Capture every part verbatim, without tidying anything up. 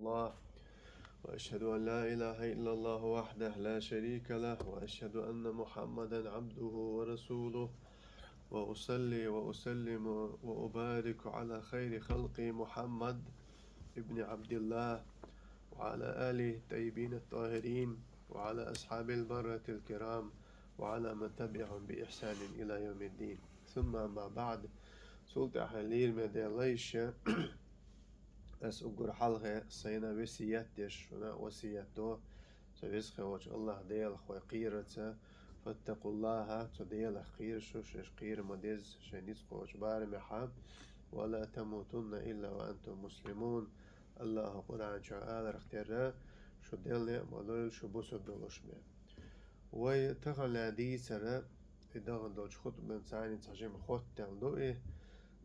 الله، وأشهد أن لا إله إلا الله وحده لا شريك له، وأشهد أن محمدا عبده ورسوله، وأصلي وأسلم وأبارك على خير خلقي محمد ابن عبد الله، وعلى آله الطيبين الطاهرين، وعلى أصحاب البررة الكرام، وعلى من تبعهم بإحسان إلى يوم الدين. ثم أما بعد. Цул тӀаьхьа, лераме Даьла лайш, ас уггар хьалха сайна весият деш, шуна весият до, со веза хилча Аллах Даьлах вай кхерарца: فاتقوا الله, цу Даьлах кхера шу, шоаш кхера ма деза шоай низ кхочу барамехьа, ولا تموتن إلا وأنتم مسلمون. Аллаха Къуръан чу аларх терра, шу делне а ма лойла, шу бусурба долуш бен. Вай тахана лаьа дийцара, и дахана долчу хутбанца цхьа жима хоттаделла ду и,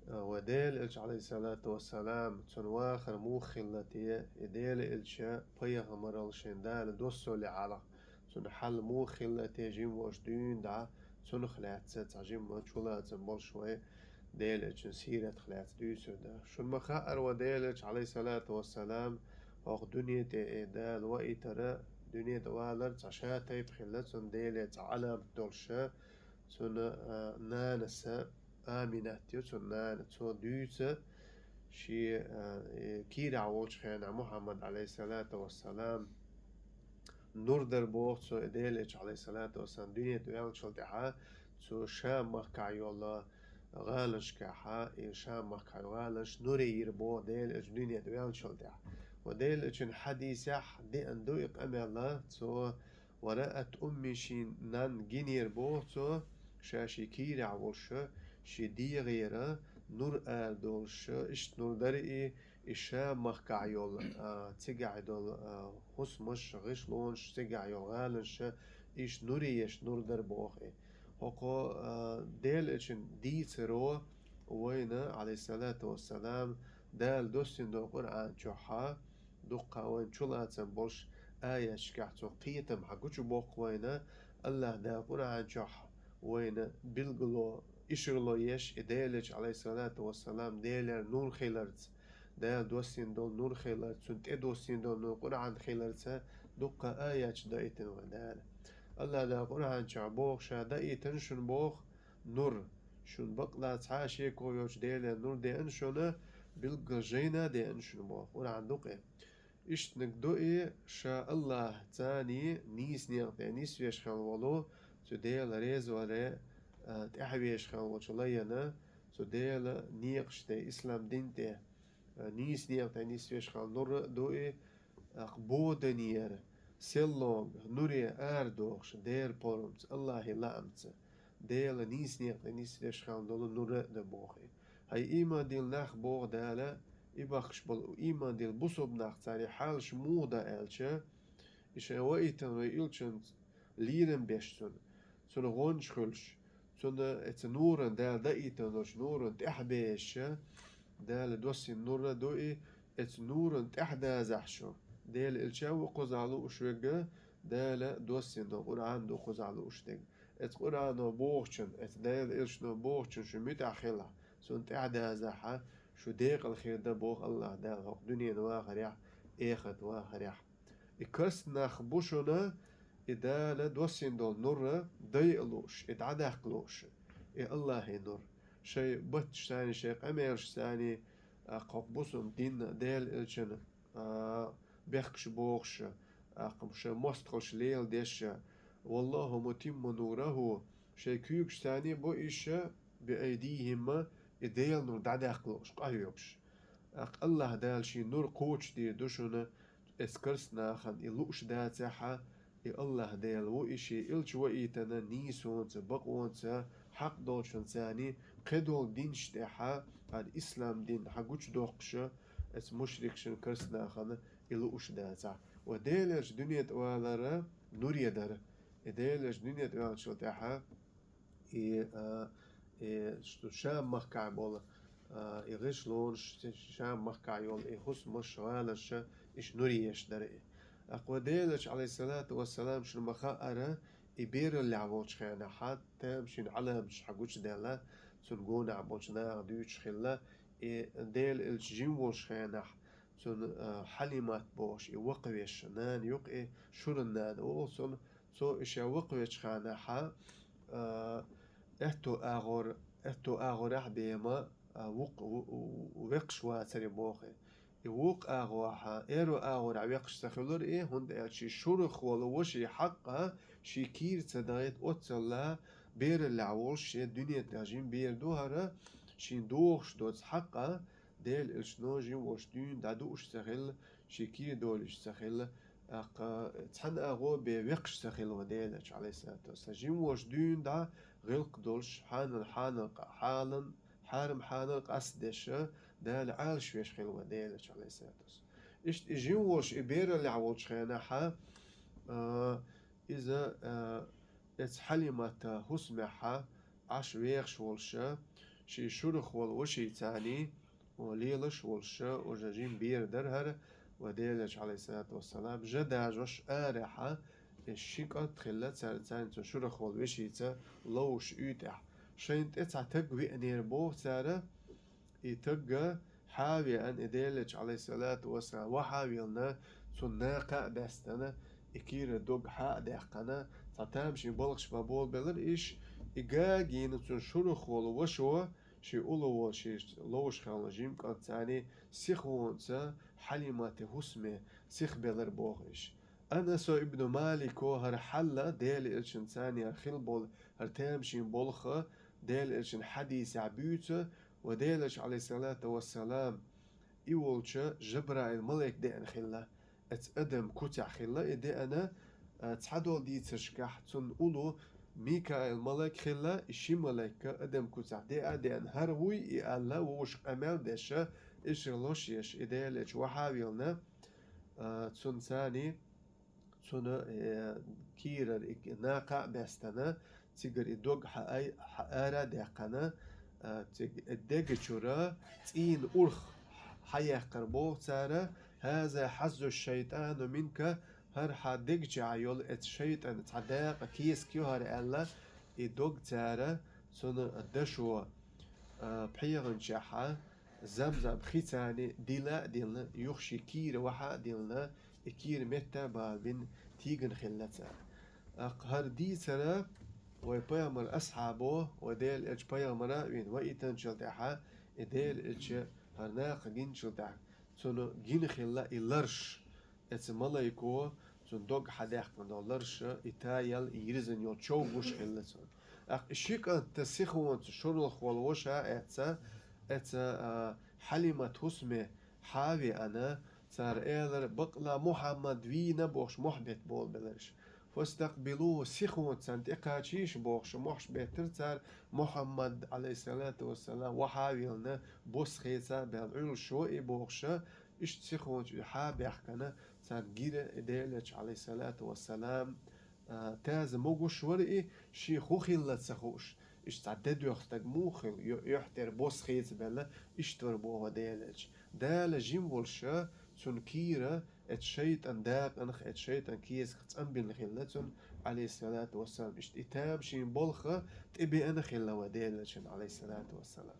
а, вай Делан Элча, алейхиссалату вассалам, цуьнан вахар муха хилла те, и Делан Элча пайхамаралла шайн Дала доссале хьалха, цуьнан хьал муха хилла те, жима волуш дуьйна дӀа, цунах лаьцна цхьа жима чулацам болуш вай Делан Элчан сиратах лаьцна дуьйцур ду. Шуна ма хаъара, вай Делан Элча, алейхиссалату вассалам, хӀокху дуьне тӀе и Дала ваийтара, дуьне тӀе валар цхьа ша тайпа хилла, цуьнан Деле цхьа Ӏаламат долуша, цуьнан, а, нанаса, Аминат ю цуьнан нана, цо дуьйцу шен, а, и кийрахь волчу хенахь Мухьаммад, алейхиссалату вассалам, нур дара боху цо, и Делан Элча, алейхиссалату вассалам, дуьне тӀе ваьллачул тӀаьхьа, цо Шам-махкахь йолу гӀаланашкахьа, и Шам-махкахь йолу гӀаланаш нуре йира боху Делан Элча дуьне тӀе ваьллачул тӀаьхьа. Вай Делан Элчан хьадисехь деана ду и къамел, цо: ورأت أمي, шен нанна гинера боху цо, ша шен кийрахь волуша, шен дегӀера нур арадолуша, иштта нур дара и, и Шам-махкахь йолу, а, цигахь долу, а, хӀусамаш, гӀишлонаш, цигахь йолу гӀаланаш, иштта нуре еш нур дара боху и. ХӀокху, а, Делан Элчан дийцаро вайна, алейхиссалату вассалам, Дала доссийна долу Къуръан чохьа, дуккха вайна чулацам болуш аяташкахь цо кхетам хьан гучубоккху вайна, Аллах Дала Къуръан чохь вайна билгало, ишарло еш, и Делан Элча, алейхиссалату вассалам, Делера нур хиларца, Дала доссийна долу нур хиларца, цуьнан тӀедоссийна долу нур Къуръан хиларца, дуккха аяташ даийтина вайна Дала. Аллах Дала Къуръан чохь боху, ша даийтина шуна боху нур, шуна бакъ а цхьа а шеко йоцуш Делера нур деана шуна, билггал жайна а деана шуна боху, Къуръан ду-кх и. Иштаниг ду и, ша Аллах царний нийса некъа тӀе нисвеш хилла волу, цу Делан резавале, а, тӀаьхьавеш хилла волчу лайна, цу Делан некъаш тӀе, ислам дин тӀе, а, нийса некъа тӀе нисвеш хилла нур а ду и, а, кху боданера, селлонга, нуре арадохуш, дера пурумца, Аллахе лаамца, Делан нийса некъа тӀе нисвеш хилла долу нур а ду боху и. Хьайн ийман дилла нах, боху Дала, и бахкаш болу ийман дилла бусурба нах, царий хьалаш муха ду аьлча, и шайн ваийтина вайн Элчанца лерам беш цунна, цунна гӀонча хуьлуш, цунна эца нуран, Дала даийтина долчу нуран тӀаьхьабезаш, Дала доссийна нур а ду и, эца нуран тӀаьхьадазахь шу, Делан Элча ву кхузахь лууш верг, Дала доссийна долу Къуръан ду кхузахь лууш дерг. Эца Къуръано бохучун, эца Делан Элчано бохучун шу муьтӀахь хилахь, цунна тӀаьхьадазахь, шу декъала хир дан боху Аллах Дала хӀокху дуьненан вахарехь, эхартан вахарехь. И карст нах бу шуна, и Дала доссийна долу нур дайа а лууш, и дӀадаккха лууш, и Аллахе нур. Шайн батташ саний, шайн къамелаш саний, а, кху бусурба динна, Делан Элчана, а, бехкаш бохуш, а, кху шайн мостагӀалш леладеш, والله متم نوره, шайн куьйгаш саний бу иша, بأيديهم, и Делан нур дӀадаккха лууш, къахьоьгуш. ТӀаккха Аллах Дала шен нур кхочушдийр ду шуна, эца карст нахана и лууш дацахь, и Аллах Дела ву и шен Элча ваийтина нийсонца, бакъонца, хьакъ долчунца царний, кхидолу динаш тӀехь, хьан ислам дин хьан гучудоккхуш, эца мушрикашна, карст нахана и лууш дацахь. Ва Делан Элча дуьне тӀе валар нуре дара. И Делан Элча дуьне тӀе ваьллачул тӀаьхьа, и, а, и ш-, Шам-махкахь болу, а, и гӀишлонаш, Шам-махкахь йолу и хӀусамаш, гӀаланаш, иша нуре еш дара и. ТӀаккха вайн Делан Элча, алейхиссалату вассалам, шуна ма хаъара, и бераллехь волчу хенахь, тамашийна Ӏаламаташ хьан гучудаьлла, цунна гонахь болчу наха дуьйцуш хилла, и Делан Элча жима волчу хенахь, цун, а, Хьалимат бохуш, и вакхавеш нана юкъа, и Шуран нана олу цунна, цо и ша вакхавечу ханахьа, а, аьтту агӀор, аьтту агӀорехь бен ма, а, вукх-, ву-, ву-, векхаш вацара боху. И вукх агӀохьа, аьрру агӀорехь векхаш ца хилира и, хӀунда аьлча ши шурах волу ваши хьакъа, ши кийра ца дахийта оццалла, бераллехь волуш шен дуьнен тӀехь жима бер ду хӀара, шен дохуш доцу хьакъа, Делан элчано жима волуш дуьйна дӀа дууш ца хилла, ши кийра долуш ца хилла, тӀаккха цхьана агӀо бен векхаш ца хилла ван Делан элча, Ӏалайхиссалату вассалам. Жима волуш дуьйна дӀа гӀиллакх долуш, хьанал, хьанал къа-, хьалан, хьарам хьанал къастадеш, Дала Ӏалаш веш хилла ван Делан элча, Ӏалайхиссалату вассалам. Иштта и жима волуш, и бераллехь волчу хенахьа, а, иза, а, эца Хьалимата хӀусамехьа Ӏаш вехаш волуша, ши шурах волу вашийцаний, о, лелаш волуша, уже жима бер дара хӀара, ван Делан элча, Ӏалайхиссалату вассалам, жа дажош арахьа, и ши кӀант хилла цара, царна цу шурах волу вешийца ловш уьйтӀехь. Шайна тӀе цхьа таг веанера боху цара, и тагга хьа а веана, и Делан элча, Ӏалайхиссалату вассалам, вахьа а вилна, цунна накха а баьстана, и кийра дог хьа а даьккхина, цхьа тамашийна балхаш бан болабелира иш, и гагийна цунна шурах волу вашо, ши улло волу ши ловш хилла жима кӀант царний сихонца Хьалимате хӀусаме сихбелира боху иш. Анаса ибн Малико хӀара хьалла Делан элчанца царнера хилла болу хӀара тамашийна болха, Делан элчан хьадисехь буьйцу, ван Делан элча, Ӏалайхиссалату вассалам, и волча Жабраил малайк деана хилла. Эца адам куцехь хилла и деана, а, цхьадолу дийцаршкахь цунна улло Микаил малайк хилла, и ши малайка адам куцехь деа а деана, хӀара вуй и аьлла, вовшах къамел а деша, ишар лош еш, и Делан элча вахьа а вилна, а, цунна царний, цунна, э, кийрара и накха а баьстана, цигара и дог хьа ай-, хьа ара а даьккхина, а, цига дега чура цӀийнан урх хьаяьккхира боху цара: «ХӀаза хьаззу шайтӀану минка», хӀара хьан дега чохь йолу эца шайтӀан цхьа дакъа кесак ю хӀара аьлла, и дог цара цунна дашо, а, пхьегӀанчехьа, Замзам хи царний дила а дилна, юха ши кийра вахьа а дилна, и кийра метта а балбина, тийгана хилла цара. ТӀаккха хӀара дийцара вай пайхамар асхьабо, вай Делан элча пайхамара а вина, вай итанчул тӀаьхьа, и Делан элча хӀара накха гинчул тӀаьхьа, цунна гина хилла и ларш, эца малайко цунна дог хьадаьккхина долу ларша, и таял, и йирзина йолу чов гуш хилла цунна. ТӀаккха и ши кӀанта сихонца шурах волу ваша эца, эца, а, Хьалимат хӀусаме хьа а веана, цара элира: «Бакъала Мухьаммад вийна», – бохуш, мохь бетта болабелира уьш. «Фастакъбилу», сихонца царна тӀекхачийша бохуш, мохьаш беттира цара, Мухьаммад, Ӏалайхиссалату вассалам, вахьа а вилна, бос хеца а баьлла, Ӏуьллуш ву и бохуша, иштта сихонца уьш хьа а баьхкина, царна гира и Делан элча, Ӏалайхиссалату вассалам, а, таза могуш вара и, шен хӀун хилла ца хууш, иштта цхьа де доьху стаг муха хила, йо-, юьхь тӀера бос хеца баьлла, иштта вара боху Делан элча. Дала жима волуша, цунна кийра, эца шайтӀан дакъанах, эца шайтӀан кесах цӀанбина хилла цунна, Ӏалайхиссалату вассалам. Иштта и тамашийна болха тӀебеана хилла ван Делан элчан, Ӏалайхиссалату вассалам.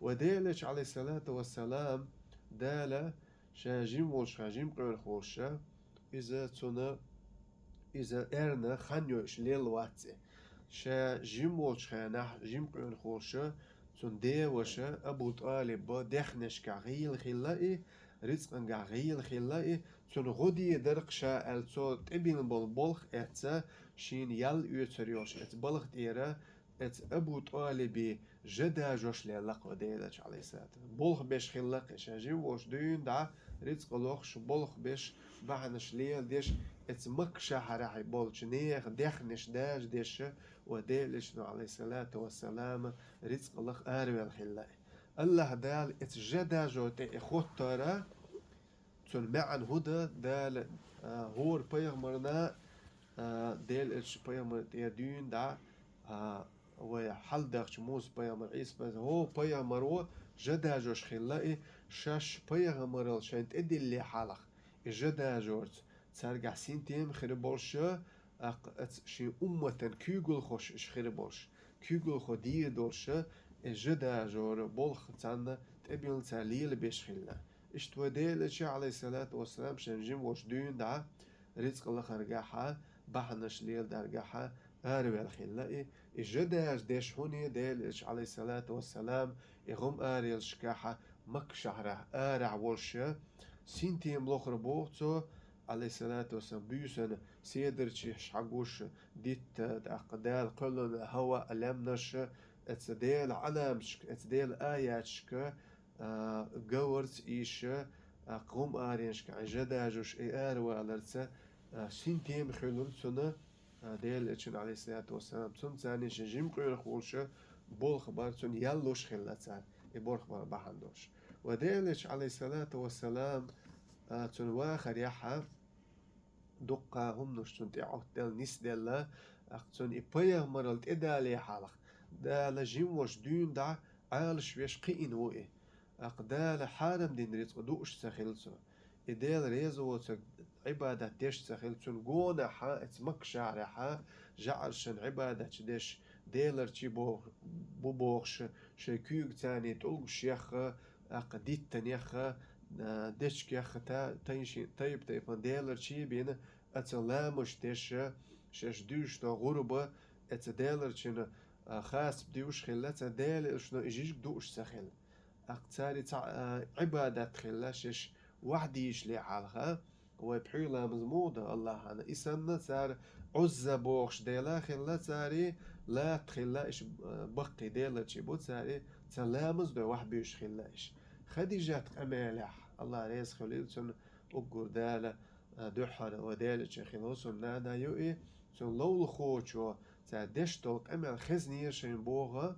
Ван Делан элча, Ӏалайхиссалату вассалам, Дала ша жима волуш, ша жима къоьрхуш волуша, иза цунна, иза эрна хан йойуш лелла вац и. Ша жима волчу хенахь, жима къоьрхуш волуша, цунна деваша Абу ТӀалиб бан дехнашкахь гӀийла хилла и, рицкъангахь гӀийла хилла и, цунна гӀо дедарх ша аьлла, цо тӀебилла болу болх эцца, шена ял оьцур йолуш эца балха тӀера, эца Абу ТӀалиби жа дажош лелла кхо Делан элча, Ӏалайхиссалату. Болх беш хилла кхин ша жима волуш дуьйна дӀа, рицкъа лохуш, болх беш, бахьанаш леладеш, эца Макка шахьарахь болчу нехан дехнаш дажадеша, ван Делан элчано, Ӏалайхиссалату вассалам, рицкъа лаха аравелла хилла и. АллахӀ Дала эца жа дажо тӀе и хоттара, цунна маьӀна хӀун дан, Дала, а, хӀора пайхамарна, а, Делан элча пайхамар тӀера дуьйна дӀа, а, вай хьалдахча Муса пайхамар, Ӏийса пайхамар, хӀо пайхамаро жа дажош хилла и, шаьш пайхамаралла шайна тӀедилле хьалха, и жа дажорца, цаьргахь синтем хир болуша, тӀаккха эца шен умматан куьйгалхош уьш хир болуш, куьйгалхо дийр долуша, и жа дажора болх царна тӀебилла цара лелабеш хилла. Иштта вай Делан Элча, Ӏалайхиссалату вассалам, шен жима волча дуьйна дӀа рицкъ лахаргахьа, бахьанаш леладаргахьа араваьнна хилла и. И жа дажа деш хьуна Делан Элча, Ӏалайхиссалату вассалам, и гӀум аралашкахьа Макка шахьарахь арахь волуш, синтем лохура боху цо, Ӏалайхиссалату вассалам, буьйсанна седарчий хьагуш, дитта, тӀаккха Дала кхоьллина хӀаваъ, лаьмнаш, эца Делан Ӏаламаташка, эца Делан аяташка, а, говрца ийша, а, гӀум аренашка жа дажуш и араваларца, а, синтем хуьлура цунна, а, Делан Элчанна, Ӏалайхиссалату вассалам, цунна царна шен жима къонах волуш болх бар цунна ял луш хилла цара, и болх бар бахьана долуш. Вай Делан Элча, Ӏалайхиссалату вассалам, а, цунна вахарехьа, дуккха хӀуманаш цунна тӀе Ӏоттаделла, нисделла, тӀаккха цунна и пайхамаралла тӀедале хьалха, Дала жима волча дуьйна дӀа Ӏалаш веш кхиъна ву и. ТӀаккха Дала хьарам дина рицкъ дууш ца хилла цо. И Дела реза воцург Ӏибадат деш ца хилла, цунна гонахьа, эца Макка шахьарехьа, жаӀаршна Ӏибадаташ деш, Деларчий бох-, бу бохуш, шайн куьйга царний тӀулгаш яхха, тӀаккха диттанехха, а, дечкехха та-, тайши-, тайп-тайпана Деларчий бина, эца ламазаш деш, шаьш дуьйш долу гӀурба, эца Деларчина, а, хасаб дуьйш хилла, цхьа Делан Элчано и жижиг дууш ца хилла. ТӀаккха цари цхьа, а, Ӏибадат хилла, шаьш вахьа дийшале хьалха, вай пхьуьйламаз муха до Аллахьана. И санна цара Ӏузза бохуш дела хилла цари, Лат хилла, иш, а, баккхий Деларчий бу цари, цхьа ламаз дой вахьа буьйш хилла иш. Хадижат къамелехь, Аллах реза хуьлийла цунна, уггар Дала, а, дуьххьара вай Делан Элча хилла хӀусамнана ю и, цу ловлахочо, цара деш долу къамел хезнера шайн боху,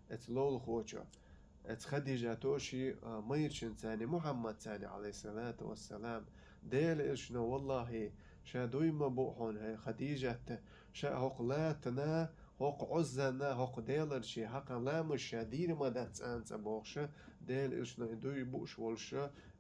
эца ловлахочо. Эца Хадижато ши, а, майрачун царний, Мухьаммад царний, Ӏалайхиссалату вассалам, Делан Элчано, валлахьи, ша дуй ма бу хьуна, хӀай Хадижат, ша хӀокху Латана, хӀокху Ӏуззана, хӀокху Деларчий хьакха ламаз ша дийр ма дац цӀанца бохуш, Делан Элчано и дуй бууш волуш,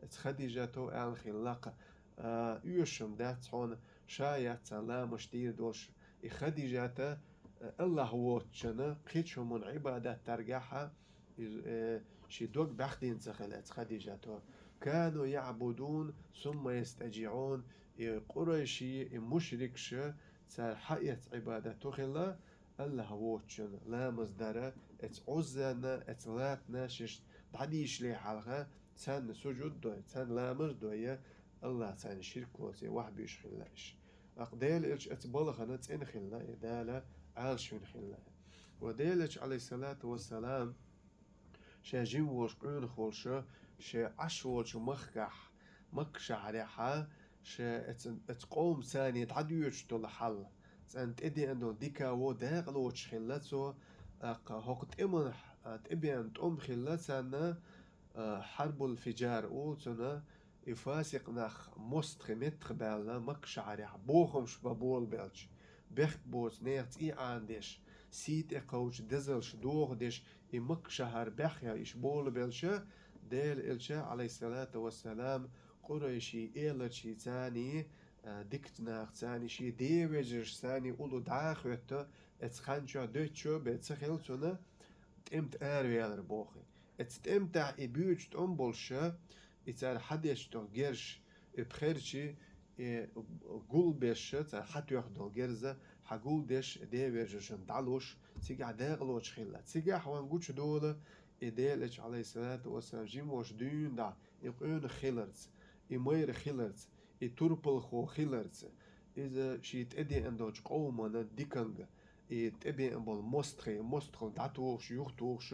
эца Хадижато аьлла хилла-кх, а, оьшуш-м дац хьуна, ша яц цхьа ламаз дийр долуш. И Хадижата, э, Аллах воцучунна кхечу хӀуманна Ӏибадат даргахьа, иза, э, ши дог баьхдина ца хилла эца Хадижато. Кану яӀбудун, сумма ястаджиӀун, и къурайши, и мушрикша, цара хьаэца Ӏибадат хӀу хилла, Аллах воцучунна ламаз дара, эца Ӏуззана, эца Латана шиш дӀадийшале хьалха, царна сужуд дой, царна ламаз дой, Аллах царна ширк воций вахьа буьйш хилла иш. ТӀаккха Делан Элча эца балхана цӀена хилла, и Дала Ӏалашвина хилла. Ва Делан Элча, Ӏалайхиссалату вассалам, ша жима волуш къонах волуш, ша Ӏаш волчу махкахь, Макка шахьарехьа, ша эца, эца къовма царний дӀадоьдуш долу хьал, царна тӀедеана долу дика а во дакъалоцуш хилла цо, тӀаккха хӀокху тӀеман, а, тӀебеана тӀом хилла царна, а, Хьарбул Фиджар олу цунна, и фасикъ нах мостагӀий меттахбаьлла, Макка шахьарехь бохамаш бан болабелча, бехк боцу нехан цӀий Ӏанадеш, сий тӀекхочу дезалш дохадеш, и Макка шахьар баьхъян иш болабелча, Делан Элча, Ӏалайхиссалату вассалам, къурайши эларчий царний, а, дикачу нах царний, шен ден вежарш царний уллу дӀа а хоьтту, эца хан чохь доьттачо бен ца хилла цунна, тӀемта араваьлар боху. Эца тӀемтахь и буьйцу тӀом болуша, и цара хьадеш долу герш, и пхерчий, и гулбеша, цара хьатоьхна долу герза, хьагулдеш, ден вежаршна дӀалуш, цигахь дакъалоцуш хилла. Цигахь ван гучудолу, и Делан Элча, Ӏалайхиссалату вассалам, жима волуш дуьйна дӀа, и къонах хиларца, и майра хиларца, и турпалхо хиларца, иза шен тӀедеана долчу къовмана диканга, и тӀебеана болу мостагӀий, мостагӀалла дӀатухуш, юхатухуш,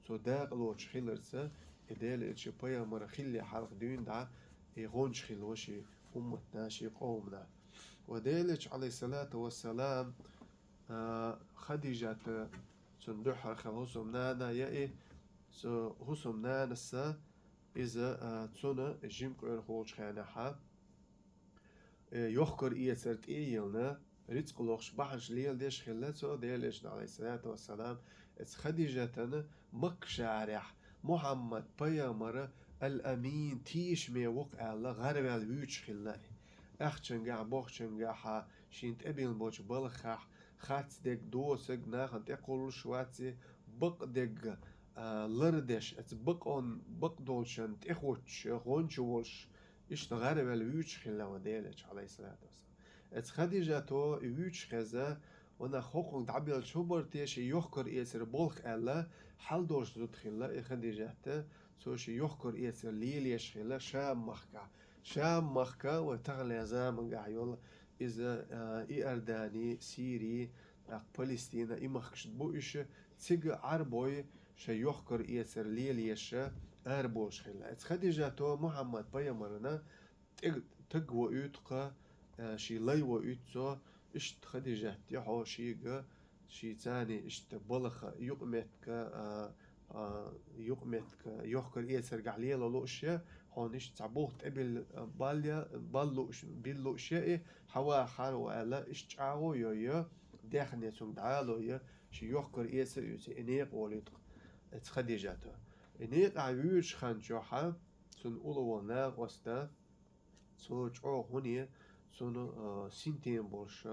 цо дакъалоцуш хиларца, и Делан Элча пайхамар хиллехь хьалха дуьйна дӀа, и гӀонча хилла шен умматна, шен къовмана. Ва Делан Элча, Ӏалайхиссалату вассалам, а, Хадижата, цунна дуьххьара хилла хӀусамнана я и, цу хӀусамнанаса, иза, а, цунна жима къонах волчу хенахьа, э, йохкар-эцар тӀе а йиллина, рицкъ лохуш бахьанаш леладеш хилла цо, Делан Элчано, Ӏалайхиссалату вассалам, эца Хадижатана Макка шахьарехь Мухьаммад пайхамар ал-Амин, тешаме ву-кх аьлла, гӀараваьлла вуьйцуш хилла и. Ахчангахь, бохчангахьа, шена тӀебиллина болчу балхахь, харц дерг, доцург нахана тӀекхуллуш вац и, бакъдерг, а, лардеш, эцу бакъон-, бакъдолчун тӀехӀуттуш, гӀонча волуш, иштта гӀараваьлла вуьйцуш хилла вайн Делан Элча, Ӏалайхиссалату вассалам. Эцу Хадижато и вуьйцуш хезна, ванах хӀокхунга дӀабелча хӀун бара те шен йохкар-эцар болх аьлла, хьал долуш зуда хилла и Хадижат, цо шен йохкар-эцар лелаеш хилла Шам-махкахь. Шам-махка вайн таханлерчу заманахь йолу иза, а, Иордани, Сири, тӀаккха Палестина, и махкаш бу уьш, цига Ӏарбой шайн йохкар-эцар лелаеш араболуш хилла. Эцу Хадижато Мухьаммад-пайхамарна тӀе-, таг воуьйту-кх, а, шен лай воуьйту цо, иштта Хадижат тӀехьо шега, шен царний иштта балха юкъаметтиг, а, а, юкъаметтиг йохкар-эцаргахь лела лууш я, хьуна иштта цхьа болх тӀебилла, а, бал я, бал лууш, билла лууш я и, хьан вахар ву аьлла, иштта чӀагӀо йо, йо, даьхни цунга дӀало йо, шен йохкар-эцар а юьйцу, и некъа волуьйту-кх эцу Хадижато. И некъахь вуьйцучу хан чохь цунна улло волу накъост, цо чӀогӀа хӀунда, цунна, а, синтем болуш,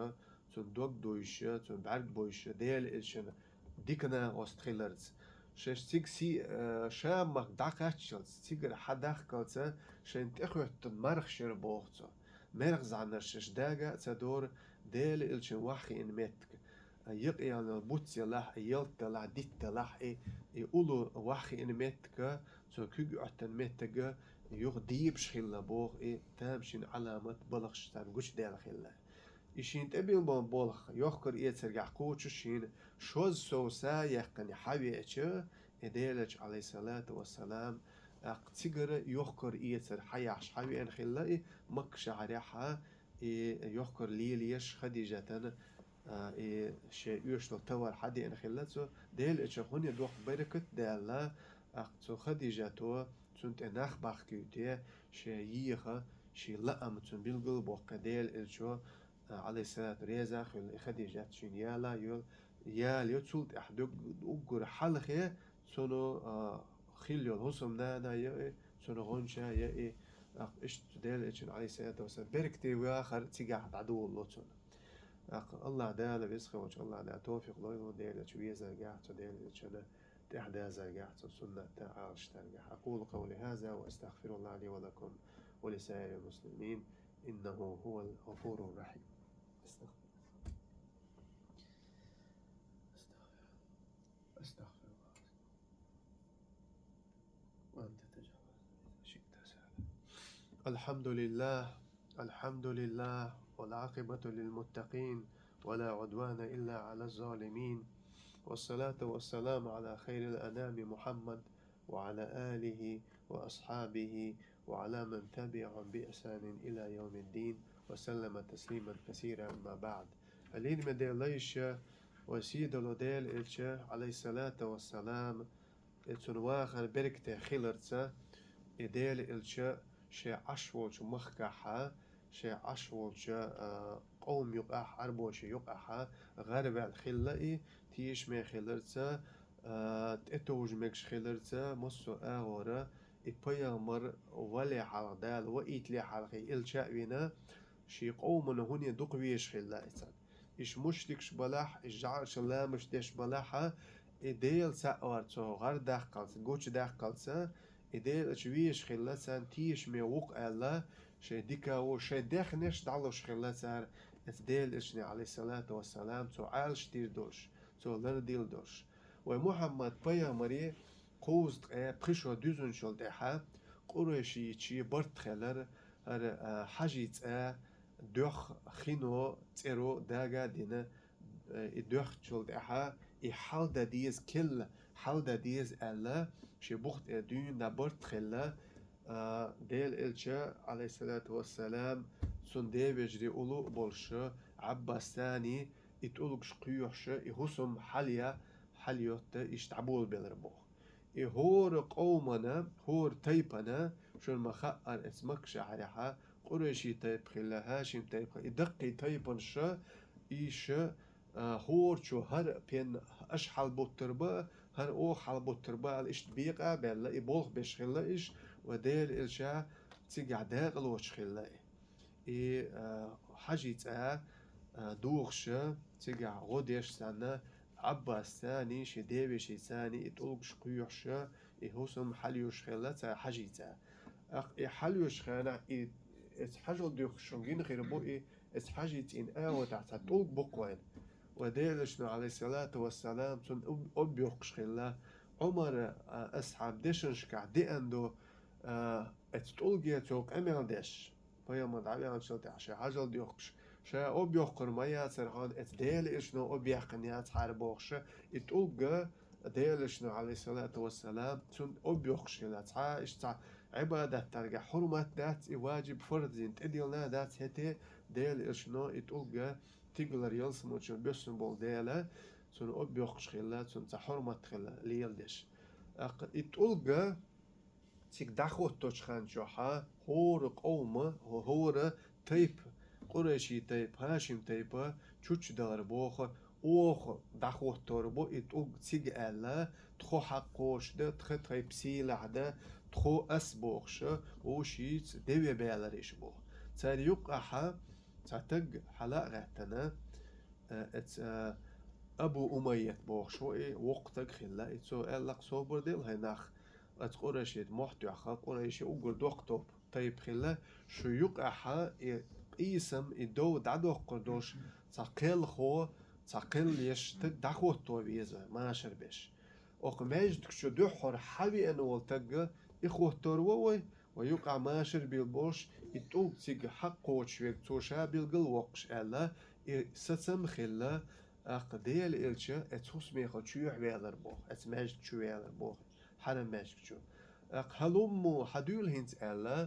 цунна дог дуйш, цунна бӀаьрг буйш, Делан Элчанна дика накъост хиларца. Шаьш цига си-, а, Шам-махка дӀакхаччалц, цигара хьадахкалца, шайна тӀехӀоьттина марха шира боху цо. МерхазӀаннаш шаьш дага а ца дора, Делан Элчанна ваххиъна меттиг. Якъаелла буц елахь а, ялта делахь а, дитт делахь а, и, и улло ваххиъна меттиг, цо куьг Ӏоьттина меттиг юха дебаш хилла боху и тамашийна Ӏаламат, балхаш царна гучудаьлла хилла. И шена тӀебилла болу болх йохкар-эцаргахь кхочуш шена шозза сов са яьккхина хьавеача, и Делан Элча, Ӏалайхиссалату вассалам, тӀаккха цигара йохкар-эцар хьаяхьаш хьавеана хилла и Макка шахьарехь, и йохкар лелаеш Хадижатана, а, и шен оьшуш долу товар хьадеана хилла цо. Делан Элчанна хӀунда доккха беркат даьлла, тӀаккха цу Хадижато цунна тӀе нах бахкуьйту, шен еха, шен лаам цунна билгал а боккху Делан Элчо, а, Ӏалайхиссалату, реза а хуьлу и Хадижат шена яла а йолу, яла йо, цул тӀаьхьа дог-, уггар хьалхе цунна, а, хилла йолу хӀусамнана а йо и, цунна гӀонча а йо и, тӀаккха иштта Делан Элчанна, Ӏалайхиссалату вассалам, беркате вахар цигахь дӀадолало цунна. ТӀаккха АллахӀ Дала, веза хиллачу АллахӀ Дала товфикъ лойла вайна Делан Элча везаргахь, цу Делан Элчанна тӀехь дазаргахь, цу суннатта Ӏалашдаргахь. أقول قولي هذا وأستغفر الله لي ولكم ولسائر المسلمين إنه هو الغفور الرحيم. أستغفر الله. أستغفر الله. أستغفر الله. وأنت تجعل إذا شئت سهلا. الحمد لله. الحمد لله. والعاقبة للمتقين. ولا عدوان إلا على الظالمين. والصلاة والسلام على خير الأنام محمد وعلى آله وأصحابه وعلى من تبعهم بإحسان إلى يوم الدين وسلم تسليما كثيرا، أما بعد. Лераме Делан лайш, вайн сийдолу Делан Элча, Ӏалайхиссалату вассалам, и цунна вахар беркате хиларца, и Делан Элча шен Ӏаш волчу махкахь, шен Ӏаш волчу, а, къоман юкъахь, Ӏарбошин юкъахь гӀараваьлла хилла и, тешаме хиларца, а, тӀетовжа мегаш хиларца, массо а агӀора и пайхамар валале хьалха, Дала ваийтале хьалха и Элча а вина, шен къомана хӀунда дукха везаш хилла и царна. Иштта мушрикаш балахь, иштта жӀарашна ламазаш деш балахь, и Дела цхьаъ вар цо гӀарадаккхалца, гучудаккхалца, и Делан Элча везаш хилла, царна тешаме ву-кх аьлла, шайн дика а ву, шайн даьхнеш дӀалуш хилла цара, эцу Делан Элчане, Ӏалайхиссалату вассалам, цо Ӏалашдийр долуш, цо лардийр долуш. Вайн Мухьаммад-пайхамаре кхузткъе пхи шо дуьзначул тӀаьхьа къурайшийчий барт хилар, хӀара, а, Хьажи цӀа, доьх, хино, цӀеро дага а дина, э, и доьхначул тӀаьхьа и хьал дан деза, керла хьал дан деза аьлла, шен бух тӀе дуьйна дӀа барт хилла, а, Делан Элча, Ӏалайхиссалату вассалам, цунна девежарий уллув а болуш, Ӏаббас царний и тӀулгаш кхоьхьуш, и хӀусам хьалъян, хьалъетта иштта дӀаболабелар боху. И хӀора къомана, хӀора тайпана, шуна ма-хаъара, эцу Макка шахьарехь къурайши тайпа хилла, хьашим тайпа хилла, и даккхий тайпанаш, иша, а, хӀорачо хӀара пен аша хьалабуттур бу, хӀара оха хьалабуттур бу аьлла, иштта бекъа а баьлла, и болх беш хилла иша, вайн Делан Элча цигахь дакъалоцуш хилла и. И, а, Хьажи цӀа, а, духуш, цигахь гӀо деш санна, Ӏаббасцани, ши девешийцани и тӀулгаш кхоьхьуш, и хӀусам хьалъюш хилла цар хьажийца. ТӀаккха и хьалъюш хенахь, и эца хьажал дуьххуш шун гина хир бу и, эца хьажийца ин агӀотахь цхьа тӀулг бу кхоьхьуш. Ва Делан Элчано, Ӏалайхиссалату вассалам, цунна об-, объохкуш хилла. Ӏумар, а, асхьаб дешанашкахь деана ду, а, эца тӀулге цо къамел деш. Пайхамар дӀаваьллачул тӀаьхьа ша хьажал дуьхкуш. Ша объохкур ма яцара хьона, эца Делан Элчано объяьккхина яцахьара бохуш, и тӀулг Делан Элчано, Ӏалайхиссалату вассалам, цунна объохкуш хилла. Цхьа иштта цхьа Ӏибадат даргахь хьурмат дац, и ваджиб фарзин тӀедиллина дац, хӀетте Делан Элчано и тӀулг тигалара ялсамачун боьссина болу Дела, цунна объохкуш хилла, цунна цхьа хьурмат хилла леладеш. ТӀаккха и тӀулг цига дӀахӀотточу хан чохь хӀора къовма, хӀора тайпа, Къурайши тайпа, ХӀашим тайпа чуччу далар боху, оха дӀахӀоттор бу и тӀулг цига аьлла, тхо хьакхочуш дан, тхан тайпа сийлахь дан, тхо ас бохуш, вовшийца деве баьлариш боху. Цара юккъахьа цхьа таг хьала а гӀаьттина, э, эца, э, Абу Умайят бохуш ву и, воккха таг хилла, и цо аьлла-кх: «Собар дела, хӀай нах, оцу Къурайшита мохь тоьхна, Къурайши уггар доккха топ тайпа хилла, шу юккъахьа и къийсам, и дов дӀадоккхур долуш цхьа кхелхо, цхьа кхел еш таг дӀахӀотто веза вай, машар беш. Окху маьждиг чу дуьххьара хьавеана волу таг и хӀоттор ву вай, вай юкъахь машар бийр болуш, и тӀулг цига хьакхочуш верг цо ша билгал воккхуш», аьлла, и сацам хилла. ТӀаккха Делан Элча эца хӀусамехула чоьхьа ваьлар боху, эца маьждиг чу ваьлар боху, Хьарам маьждиг чу. ТӀаккха: «ХӀалумму, хьадуьйла хӀинца», аьлла,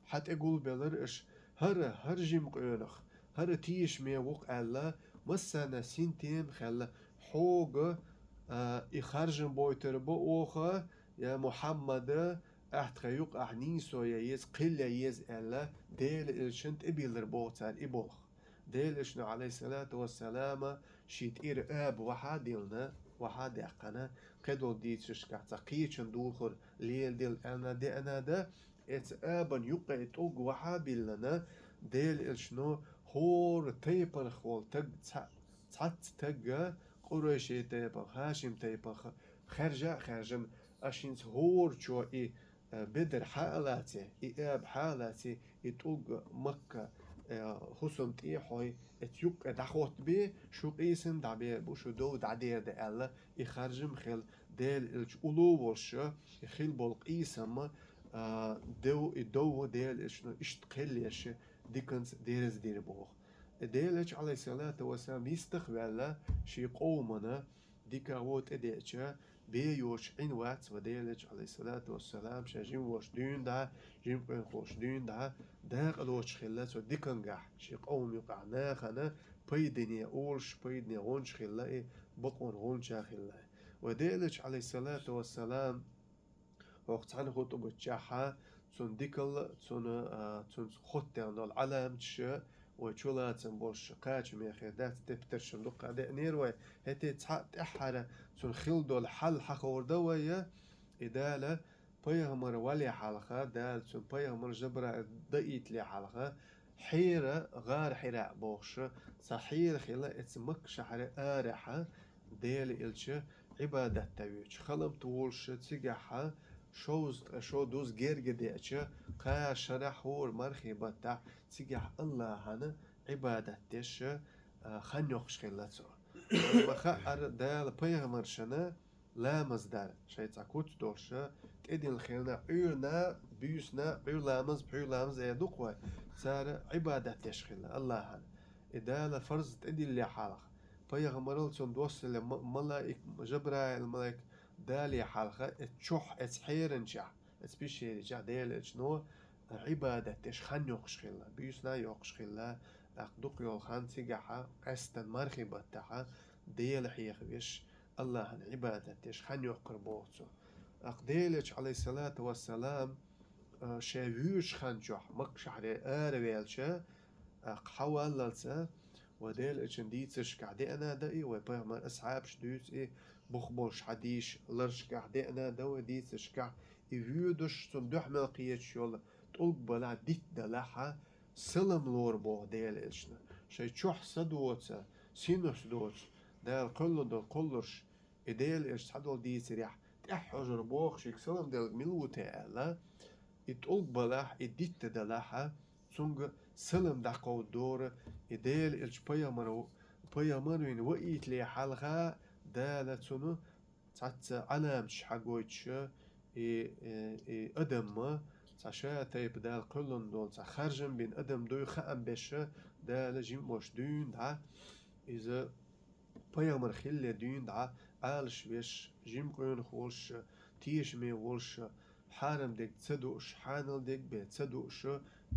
хьа тӀе гулбелира аша, хӀара, хӀара жима къонах, хӀара тешаме ву-кх аьлла, массарна синтем а хилла, хьога, а, и харжам бойтур бу оха, я Мухьаммада, ахь тхан юкъахь нийсо ян еза, кхел ян еза аьлла, Делан Элчанна тӀебиллар боху цара и болх. Делан Элчано, Ӏалайхиссалату вассалама, шен тӀера аба вахьа а диллина, вахьа а даьккхина, кхидолу дийцаршкахь цхьа кхечун духар леладелла аьлла деана дан, эца абан юккъе тӀулг вахьа а биллина, Делан Элчано хӀора тайпанах волу таг цхьа-, цхьацца тагга, Къурайши тайпанах, ХӀашим тайпанах, хаьржа а хаьржина, аша хӀинца хӀорачо и, э, бедар хьа а лаций, и аба хьа а лаций, и тӀулг Макка, э, хӀусам тӀе а хьой, эца юккъе дӀахӀоттабе, шу къийсам дӀабер бу, шу дов дӀадер ду аьлла, и харжам хилла, Делан Элча улло а волуш, и хилла болу къийсам, а, дов, и дов Делан Элчано иштта кхел еш, диканца дерзадира боху. И Делан Элча, Ӏалайхиссалату вассалам, йистах а ваьлла, шен къомана дика а, вон а тӀедеъча, бен йоцуш Ӏин вац вайн Делан Элча, Ӏалайхиссалату вассалам, шен жима волуш дуьйна дӀа, жима къонахаллаш дуьйна дӀа, дакъа доцуш хилла цо дикангахь, шен къоман юкъахь нахана пайдане олуш, пайдане гӀонча хилла и, бакъонан гӀонча хилла. Вайн Делан Элча, Ӏалайхиссалату вассалам, хӀокху цхьана хутӀбачохь цунна дикалла, цунна, а, цунца хоттаьхна долу Ӏаламаташ, вай чулацам болуш кхачаме хир дац, тептаршна дуккха а деанера вай, хӀетте цхьаъ тӀаьххьара цунна хилла долу хьал хьахор дан вай, и Дала пайхамар вале хьалха, Дала цунна пайхамар Жабраил даийтале хьалха, хьера, гӀар Хьира бохуш, цхьа хьера хилла эца Макка шахьаре арахьа, Делан Элча Ӏибадат дан воьдуш, халамт волуш цигахьа, шовзткъа ткъа шо дуза герга деача, кхаа шарахь хӀора мархий баттахь цигахь Аллахьана Ӏибадат деш, а, хан йоккхуш хилла цо. Ма хаьара Дала пайхамаршна ламаз дар, шайн цхьа куц долуш, тӀедилла хилла, Ӏуьйранна, буьйсанна, Ӏуьйра ламаз, пхьуьйра ламаз эр ду-кх вай, цара Ӏибадат деш хилла Аллахьана. И Дала фарз тӀедилле хьалха, пайхамарал цунна доссале ма-, малаик, Жабраил малаик дале хьалха, эца чохь, эца хьеранчохь, эца пещеричохь Делан Элчано Ӏибадат деш хан йоккхуш хилла, буьйсанна а йоккхуш хилла, тӀаккха дукха йолу хан цигахьа, къаьстина мархий баттахьа, Дела хьехавеш, Аллахьана Ӏибадат деш хан йоккхур боху цо. ТӀаккха Делан Элча, Ӏалайхиссалату вассалам, а, шен вуьйш хан чохь Макка шахьаре араваьлча, тӀаккха хьаваллалца, вайн Делан Элчан дийцаршкахь деана дан и, вайн пайхамар асхьабаш дуьйцу и, бух болуш хьадийш ларшкахь деана дан вай дийцаршкахь, и воьдуш цунна дуьхьа мел кхеташ йолу тӀулг балахь, дитт далахьа, салам лору боху Делан Элчана. Шайн чохь са доцу, синус доцу, Дала кхоьллина долу кхолларш, и Делан Элча цхьадолу дийцарехь, тӀаьхьожур боху шега салам делларг мила ву те аьлла, и тӀулг балахь, и дитта далахь, цуьнга салам дӀакховдадора, и Делан Элча пайхамар ву, пайхамар вина ваийтале хьалха Дала цунна цхьацца Ӏаламаташ хьагойтуш, и, и, и адам ма, цхьа ша тайпа Дала кхоьллина долу, цхьа харжам бина адам дуй хаам беш, Дала жима волуш дуьйна дӀа, иза пайхамар хилале дуьйна дӀа, Ӏалаш веш, жима къонах волуш, тешаме волуш, хьарам дерг ца дууш, хьанал дерг бен ца дууш,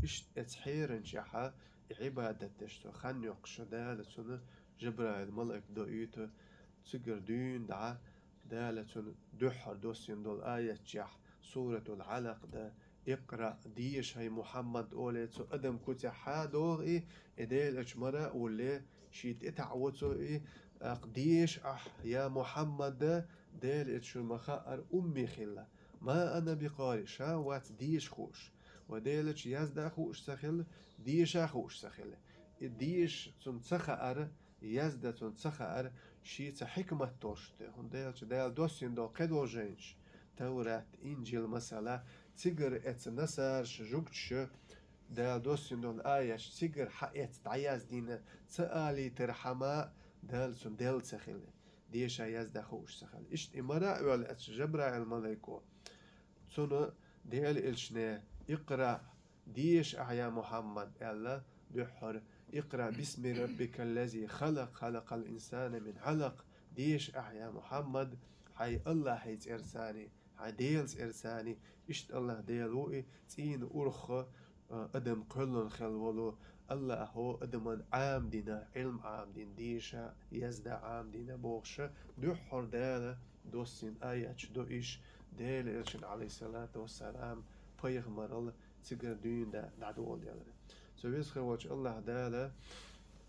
иштта эца хьеранчехьа, и Ӏибадат деш цо хан йоккхуш, Дала цунна Жабраил малайк доуьйту, цигара дуьйна дӀа, Дала цунна дуьххьара доссийна долу аятчехь, Суратул Алакъ да, «Икъра», деша, хӀай Мухьаммад, оле цу адам куцехь хьа догӀу и, и Делан Элча мара а вулле, шен тӀе таӀа во цо и, тӀаккха деша ахь, я Мухьаммад, Делан Элча шуна ма хаъара умми хилла. Ма ана бикъари, ша вац деша хууш. Ва Делан Элча язда хууш ца хилла, деша хууш ца хилла. И деша цунна ца хаъара, язда цунна ца хаъара, шеца хьикмат долуш те. ХӀунда аьлча Дала доссийна долу кхидолу жайнаш, Таврат, Инжил масала, цигара эца насараш, жугташа, Дала доссийна долу аяташ цигара хьаэца дӀаяздина ца алийтархьама, Дала цунна делла ца хилла, деша язда хууш ца хилла. Иштта и мара а ваьлла эца Жабраил малайко, цунна Делан Элчане, «Икъра», деша ахь, я Мухьаммад, аьлла, дуьххьара, «Икъра бисми раббикал лази халакъ, халакъал инсана мин Ӏалакъ», деша ахь, я Мухьаммад, хьайн Аллахьан цӀерцани, хьайн Делан цӀерцани, иштта Аллахь Дела ву и, цӀийнан урхха, а, адам кхоьллина хилла волу, Аллахьо адаман Ӏамадина, Ӏилма Ӏамадина, деша, язда Ӏамадина бохуша, дуьххьара Дала доссийна аяташ ду иш, Делан Элчана, Ӏалайхиссалату вассалам, пайхамарал цигара дуьйна да-, дӀадоладелла. Цу веза хир волчу Аллахь Дала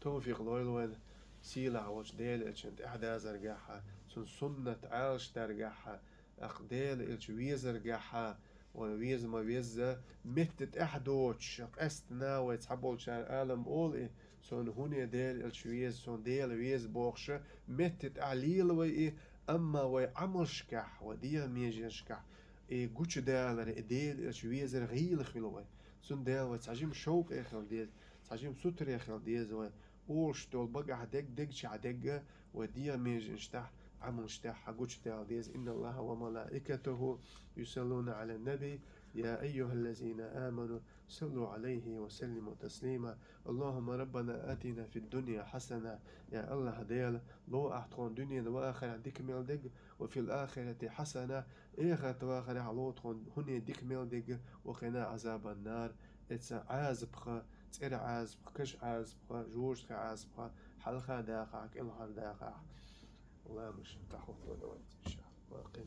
товфикъ лойла вайн сийлахь волчу Делан Элчана тӀаьхьадазаргахьа, цунна суннат Ӏалашдаргахьа, тӀаккха Делан Элча везаргахьа, вайн веза ма везза, метта тӀаьхьа доцуш, къаьстина вай цхьаболчара алам олу и, суна хӀуне Делан Элча веза, суна Дела веза бохуша, метта тӀаьхьа лела вай и, амма вай Ӏамалшкахь, вай дегӀан меженашкахь, и гучудалар, и Делан Элча везар гӀийла хуьлу вай. Цундела вай цхьа жима шовкъе хила деза, цхьа жима сутаре хила деза вай. Олуш долу багахь дерг, дегчахь дерг, вай дегӀан меженаш тӀехь, Ӏамалш тӀехь хьан гучудала деза. Инна Аллаха ва малаикатаху юсаллуна Ӏалан наби, я айюхаллазина аману, саллу Ӏалайхи ва саллиму таслима. Аллахумма раббана атина фид дунья хьасана. Я Аллахь Дела, ло ахь тхуна дуьненан ва ахаран дика мел дерг, ва фил ахирати хьасана, эхарт ва ахарехь ло тхуна хӀуне дика мел дерг, ва къина Ӏазабан нар, эца Ӏазапха, цӀера Ӏазапха, каш Ӏазапха, жожагӀатехь Ӏазапха, хьалха дахахь, кӀелхьара дахахь. Ламаш тӀехь хӀотто давайте, иншаАллахӀ.